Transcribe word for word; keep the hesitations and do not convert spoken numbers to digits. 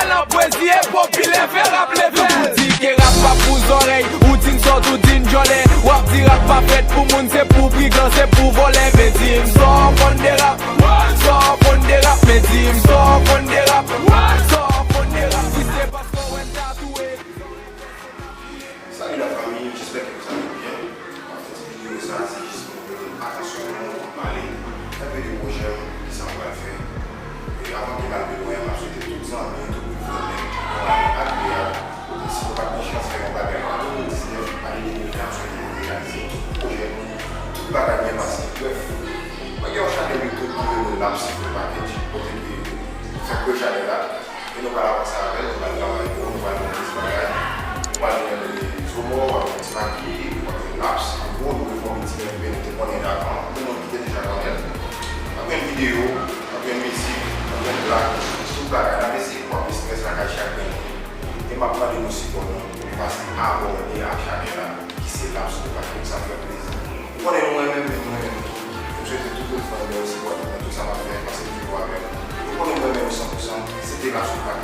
Nan pwezi e popilè, fè rap leve l. Ou di ke rap pa pou zòrèy, ou di n sòt, ou di n djòlè. W ap di rap pa fèt pou moun, se pou brigan, se pou vòlè. Men di m sa w konn de rap, sa w konn de rap. Men di m sa w konn de rap, sa w konn de rap. Si se paske w wè n tatouye. Salut la famille, j'espère que vous allez bien. An fèt, videyo sa, se jis pou nou pote atansyon nou, pou n pale enpe de pwojè m, kisa m pral fè. E avan ke m al pi lwen, m ap swete tout zanmi, tout moun frenmen, yon ane agreyab. E si nou pa t gen chans fè yon bagay an de mil diznèf, ane de mil ven ap swete nou reyalize tout pwojè nou, tout bagay byen pase. Brèf, mwen gen yon chanèl YouTube ki rele Laps Repackage, kote ke m fè kreye chanèl la. E nou pral avanse avè l, nou pral travay pou, nou pral monte ti bagay. Nou pral gen Zomò, w ap gen Ti Maki, w ap gen Laps. An gwo, nou refòme ti M V P nou te konnen l avan, pou moun ki te deja konnen l. W ap gen videyo, w ap gen mizik, w ap gen blag, tout bagay. N ap eseye kwape estrès lakay chak grenn moun. E m ap mande nou sipò nou, pou nou pase abòne ak chanèl la, ki se Laps Repackage, sa fè plezi. Ou konnen nou renmen, men nou renmen nou tou. M swete tout lòt fanmi yo sipòte mwen, tout sa m ap fè, paske m toujou avè nou. Ou konnen m renmen nou san pou san, se te Laps Repackage.